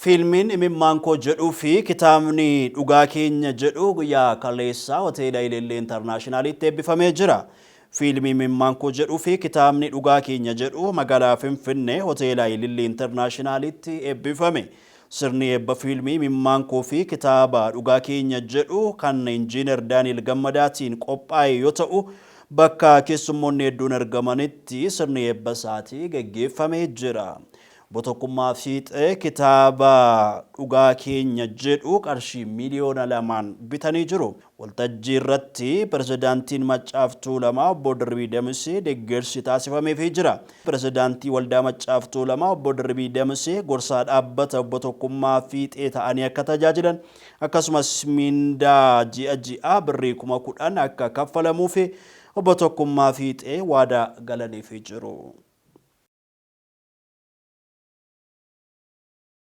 Fiilmiin Imimmaan Koo jedhuu fi kitaabni Dhugaa Keenya jedhu guyyaa kaleessaa Hoteela Ilillee Intarnaashinaalitti eebbifamee jira. Fiilmii Imimmaan Koo jedhuu fi kitaabni Dhugaa Keenya jedhu magaalaa Finfinnee Hoteela Ilillee Intarnaashinaalitti eebbifame. Sirni eebba fiilmii Imimmaan Koo fi kitaaba Dhugaa Keenya jedhu kan Injiinar Daani'el Gammadaatiin qophaa'e yoo ta'u, bakka keessummoonni hedduun argamanitti sirni eebba isaatii geggeeffamee jira. Obbo Tokkummaa Fiixee kitaaba Dhugaa Keenya jedhu qarshii miiliyoona 2n bitanii jiru. Waltajjii irratti Pirezidaantiin Maccaaf Tuulamaa Obbo Dirribii Damisee deggersi taasifameefii jira. Pirezidaantii Waldaa Maccaaf Tuulamaa Obbo Dirribii Damisee gorsaa dhaabbata Obbo Tokkummaa Fiixee ta'anii akka tajaajilan akkasumas miindaa ji'a ji'aa birrii 10,000 akka kaffalamuufi Obbo Tokkummaa Fiixee waadaa galaniifii jiru.